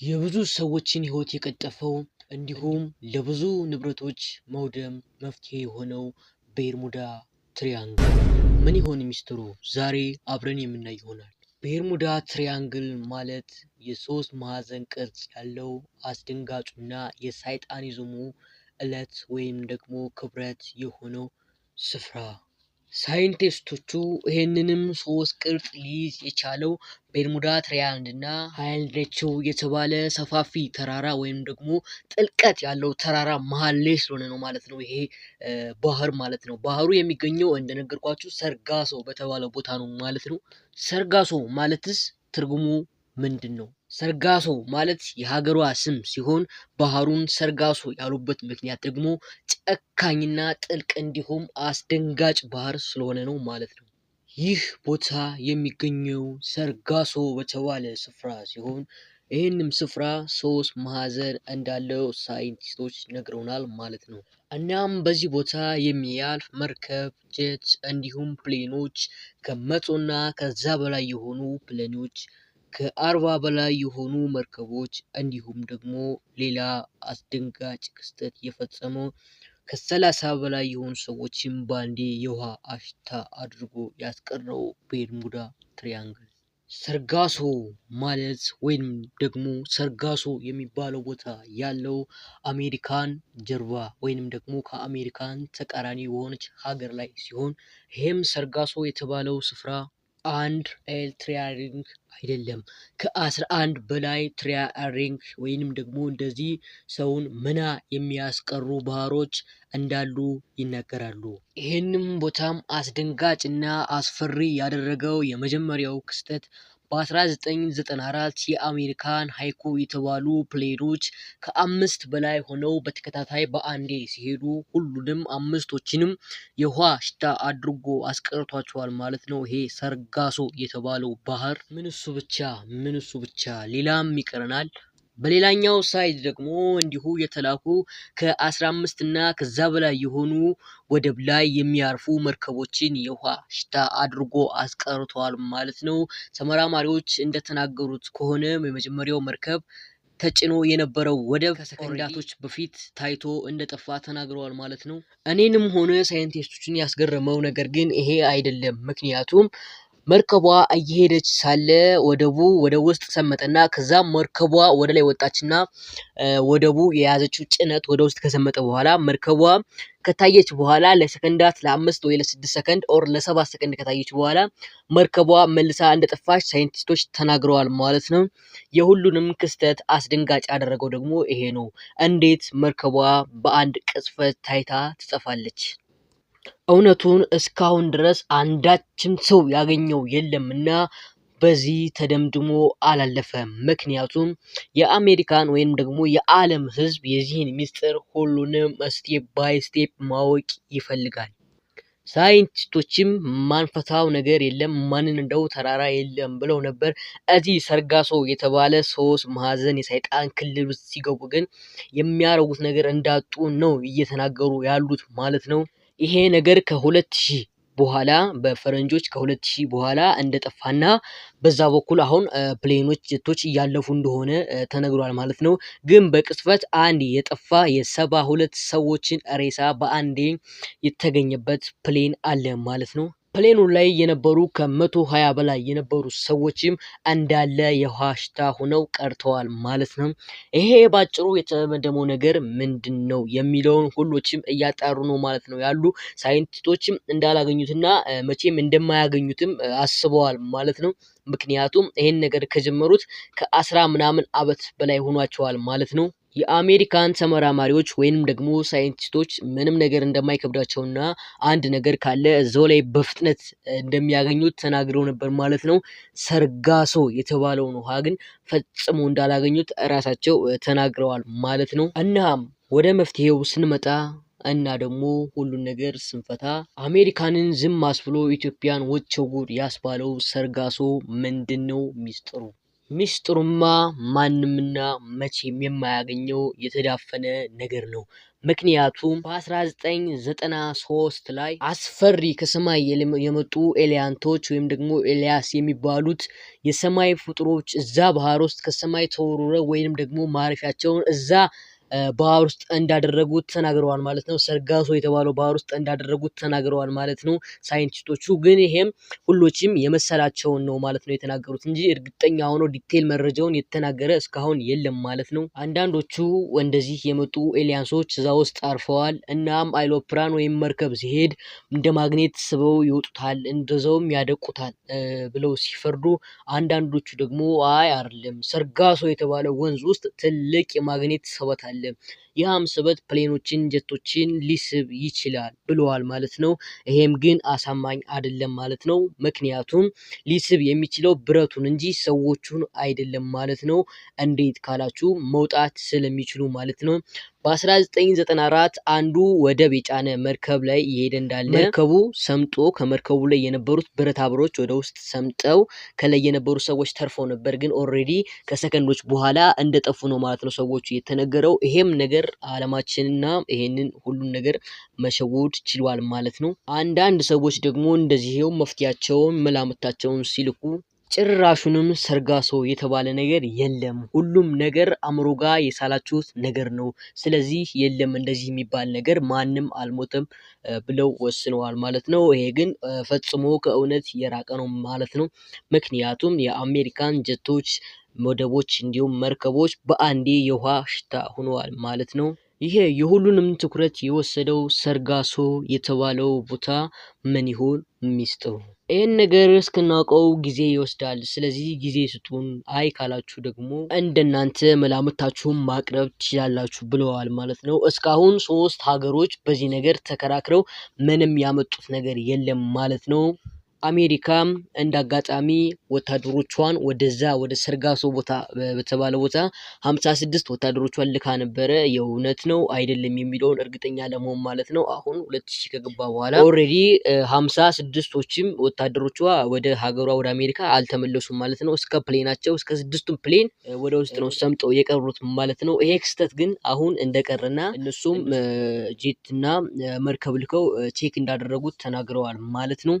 የብዙ ሰዎችን ሕይወት የቀጠፈው እንዲሁም ለብዙ ንብረቶች መውደም መፍትሄ የሆነው ቤርሙዳ ትሪያንግል ምን ይሆን ሚስጥሩ? ዛሬ አብረን የምናይ ይሆናል። ቤርሙዳ ትሪያንግል ማለት የሶስት ማዕዘን ቅርጽ ያለው አስደንጋጩና የሳይጣኒዝሙ ዕለት ወይም ደግሞ ክብረት የሆነው ስፍራ። ሳይንቲስቶቹ ይህንንም ሶስት ቅርጽ ሊይዝ የቻለው ቤርሙዳ ትሪያንግል እና ሃይልሬቸው የተባለ ሰፋፊ ተራራ ወይም ደግሞ ጥልቀት ያለው ተራራ መሀል ላይ ስለሆነ ነው ማለት ነው። ይሄ ባህር ማለት ነው። ባህሩ የሚገኘው እንደነገርኳችሁ ሰርጋሶ በተባለ ቦታ ነው ማለት ነው። ሰርጋሶ ማለትስ ትርጉሙ ምንድን ነው? ሰርጋሶ ማለት የሀገሯ ስም ሲሆን ባህሩን ሰርጋሶ ያሉበት ምክንያት ደግሞ ጨካኝና ጥልቅ እንዲሁም አስደንጋጭ ባህር ስለሆነ ነው ማለት ነው። ይህ ቦታ የሚገኘው ሰርጋሶ በተባለ ስፍራ ሲሆን ይህንም ስፍራ ሶስት ማዕዘን እንዳለው ሳይንቲስቶች ነግረውናል ማለት ነው። እናም በዚህ ቦታ የሚያልፍ መርከብ፣ ጀት እንዲሁም plane ኦች ከ100ና ከዛ በላይ የሆኑ plane ኦች ከ40 በላይ የሆኑ መርከቦች እንዲሁም ደግሞ ሌላ አስደንጋጭ ክስተት የፈጸመው ከ30 በላይ የሆኑ ሰዎችን ባንዴ የውሃ አሽታ አድርጎ ያስቀረው ቤርሙዳ ትሪያንግል። ሰርጋሶ ማለት ወይም ደግሞ ሰርጋሶ የሚባለው ቦታ ያለው አሜሪካን ጀርባ ወይንም ደግሞ ከአሜሪካን ተቃራኒ በሆነች ሀገር ላይ ሲሆን ይህም ሰርጋሶ የተባለው ስፍራ አንድ ኤል ትሪያንግል አይደለም፣ ከ11 በላይ ትሪያንግል ወይንም ደግሞ እንደዚህ ሰውን መና የሚያስቀሩ ባህሮች እንዳሉ ይናገራሉ። ይህንም ቦታም አስደንጋጭ እና አስፈሪ ያደረገው የመጀመሪያው ክስተት በ1994 የአሜሪካን ሃይኮ የተባሉ plane ኦች ከአምስት በላይ ሆነው በተከታታይ በአንዴ ሲሄዱ ሁሉንም አምስቶችንም የውሃ ሽታ አድርጎ አስቀርቷቸዋል ማለት ነው። ይሄ ሰርጋሶ የተባለው ባህር ምን እሱ ብቻ ምን እሱ ብቻ ሌላም ይቀረናል። በሌላኛው side ደግሞ እንዲሁ የተላኩ ከ15 እና ከዛ በላይ የሆኑ ወደብ ላይ የሚያርፉ መርከቦችን የውሃ ሽታ አድርጎ አስቀርቷል ማለት ነው። ተመራማሪዎች እንደተናገሩት ከሆነ የመጀመሪያው መርከብ ተጭኖ የነበረው ወደብ ከሰከንዳቶች በፊት ታይቶ እንደጠፋ ተናግረዋል ማለት ነው። እኔንም ሆነ ሳይንቲስቶችን ያስገረመው ነገር ግን ይሄ አይደለም። ምክንያቱም መርከቧ እየሄደች ሳለ ወደቡ ወደ ውስጥ ሰመጠና ከዛም መርከቧ ወደ ላይ ወጣችና ወደቡ የያዘችው ጭነት ወደ ውስጥ ከሰመጠ በኋላ መርከቧ ከታየች በኋላ ለሰከንዳት ለ5 ወይ ለ6 ሰከንድ or ለ7 ሰከንድ ከታየች በኋላ መርከቧ መልሳ እንደጠፋች ሳይንቲስቶች ተናግረዋል ማለት ነው። የሁሉንም ክስተት አስደንጋጭ ያደረገው ደግሞ ይሄ ነው። እንዴት መርከቧ በአንድ ቅጽበት ታይታ ትጠፋለች? እውነቱን እስካሁን ድረስ አንዳችም ሰው ያገኘው የለምና በዚህ ተደምድሞ አላለፈም። ምክንያቱም የአሜሪካን ወይም ደግሞ የዓለም ሕዝብ የዚህን ሚስጥር ሁሉንም step by step ማወቅ ይፈልጋል። ሳይንቲስቶችም ማንፈታው ነገር የለም ማንን እንደው ተራራ የለም ብለው ነበር። እዚህ ሰርጋሶ የተባለ ሶስት ማዕዘን የሰይጣን ክልል ውስጥ ሲገቡ ግን የሚያደርጉት ነገር እንዳጡ ነው እየተናገሩ ያሉት ማለት ነው። ይሄ ነገር ከ2000 በኋላ በፈረንጆች ከ2000 በኋላ እንደጠፋና በዛ በኩል አሁን plane ኦች ጀቶች እያለፉ እንደሆነ ተነግሯል ማለት ነው። ግን በቅጽበት አንድ የጠፋ የ72 ሰዎችን ሬሳ በአንዴ የተገኘበት plane አለ ማለት ነው። plane ኡ ላይ የነበሩ ከ120 በላይ የነበሩ ሰዎችም እንዳለ የውሃ ሽታ ሆነው ቀርተዋል ማለት ነው። ይሄ ባጭሩ የተደመደመው ነገር ምንድን ነው የሚለውን ሁሎችም እያጣሩ ነው ማለት ነው ያሉ ሳይንቲስቶችም እንዳላገኙትና መቼም እንደማያገኙትም አስበዋል ማለት ነው። ምክንያቱም ይሄን ነገር ከጀመሩት ከ10 ምናምን ዓመት በላይ ሆኗቸዋል ማለት ነው። የአሜሪካን ተመራማሪዎች ወይንም ደግሞ ሳይንቲስቶች ምንም ነገር እንደማይከብዳቸውና አንድ ነገር ካለ እዛው ላይ በፍጥነት እንደሚያገኙት ተናግረው ነበር ማለት ነው። ሰርጋሶ የተባለውን ውሃ ግን ፈጽሞ እንዳላገኙት እራሳቸው ተናግረዋል ማለት ነው። እናም ወደ መፍትሄው ስንመጣ እና ደግሞ ሁሉን ነገር ስንፈታ አሜሪካንን ዝም አስብሎ ኢትዮጵያን ወቸው ጉድ ያስባለው ሰርጋሶ ምንድነው ሚስጥሩ? ሚስጥሩማ ማንምና መቼም የማያገኘው የተዳፈነ ነገር ነው። ምክንያቱም በ1993 ላይ አስፈሪ ከሰማይ የመጡ ኤሊያንቶች ወይም ደግሞ ኤልያስ የሚባሉት የሰማይ ፍጡሮች እዛ ባህር ውስጥ ከሰማይ ተወርውረው ወይንም ደግሞ ማረፊያቸውን እዛ ባህር ውስጥ እንዳደረጉት ተናግረዋል ማለት ነው። ሰርጋሶ የተባለው ባህር ውስጥ እንዳደረጉት ተናግረዋል ማለት ነው ሳይንቲስቶቹ። ግን ይሄም ሁሎችም የመሰላቸውን ነው ማለት ነው የተናገሩት እንጂ እርግጠኛ ሆኖ detail መረጃውን የተናገረ እስካሁን የለም ማለት ነው። አንዳንዶቹ እንደዚህ የመጡ aliens ኦች እዛ ውስጥ አርፈዋል። እናም አይሎፕራን ወይም መርከብ ሲሄድ እንደ ማግኔት ስበው ይወጡታል፣ እንደዛውም ያደቁታል ብለው ሲፈርዱ፣ አንዳንዶቹ ደግሞ አይ አይደለም፣ ሰርጋሶ የተባለው ወንዝ ውስጥ ትልቅ የማግኔት ስበት አለ፣ ይህም ስበት plane ኦችን፣ ጀቶችን ሊስብ ይችላል ብለዋል ማለት ነው። ይሄም ግን አሳማኝ አይደለም ማለት ነው። ምክንያቱም ሊስብ የሚችለው ብረቱን እንጂ ሰዎቹን አይደለም ማለት ነው። እንዴት ካላችሁ መውጣት ስለሚችሉ ማለት ነው። በ1994 አንዱ ወደብ የጫነ መርከብ ላይ እየሄደ እንዳለ መርከቡ ሰምጦ ከመርከቡ ላይ የነበሩት ብረታ ብሮች ወደ ውስጥ ሰምጠው ከላይ የነበሩ ሰዎች ተርፈው ነበር። ግን already ከሰከንዶች በኋላ እንደጠፉ ነው ማለት ነው ሰዎቹ የተነገረው። ይሄም ነገር አለማችንና ይሄንን ሁሉን ነገር መሸወድ ችሏል ማለት ነው። አንዳንድ ሰዎች ደግሞ እንደዚህው መፍትያቸውን መላምታቸውን ሲልኩ ጭራሹንም ሰርጋሶ የተባለ ነገር የለም፣ ሁሉም ነገር አእምሮ ጋር የሳላችሁት ነገር ነው። ስለዚህ የለም እንደዚህ የሚባል ነገር፣ ማንም አልሞተም ብለው ወስነዋል ማለት ነው። ይሄ ግን ፈጽሞ ከእውነት የራቀ ነው ማለት ነው። ምክንያቱም የአሜሪካን ጀቶች፣ ወደቦች እንዲሁም መርከቦች በአንዴ የውሃ ሽታ ሆነዋል ማለት ነው። ይሄ የሁሉንም ትኩረት የወሰደው ሰርጋሶ የተባለው ቦታ ምን ይሆን ሚስጥሩ? ይህን ነገር እስክናውቀው ጊዜ ይወስዳል። ስለዚህ ጊዜ ስጡን። አይ ካላችሁ ደግሞ እንደናንተ መላምታችሁን ማቅረብ ትችላላችሁ ብለዋል ማለት ነው። እስካሁን 3 ሀገሮች በዚህ ነገር ተከራክረው ምንም ያመጡት ነገር የለም ማለት ነው። አሜሪካም እንደ አጋጣሚ ወታደሮቿን ወደዛ ወደ ሰርጋሶ ቦታ በተባለ ቦታ 56 ወታደሮቿን ልካ ነበረ። የእውነት ነው አይደለም የሚለውን እርግጠኛ ለመሆን ማለት ነው። አሁን 2000 ከገባ በኋላ already 56ቶችም ወታደሮቿ ወደ ሀገሯ ወደ አሜሪካ አልተመለሱም ማለት ነው። እስከ plane ኣቸው እስከ 6ቱም plane ወደ ውስጥ ነው ሰምጠው የቀሩት ማለት ነው። ይሄ ክስተት ግን አሁን እንደቀረና እነሱም ጄትና መርከብ ልከው check እንዳደረጉት ተናግረዋል ማለት ነው።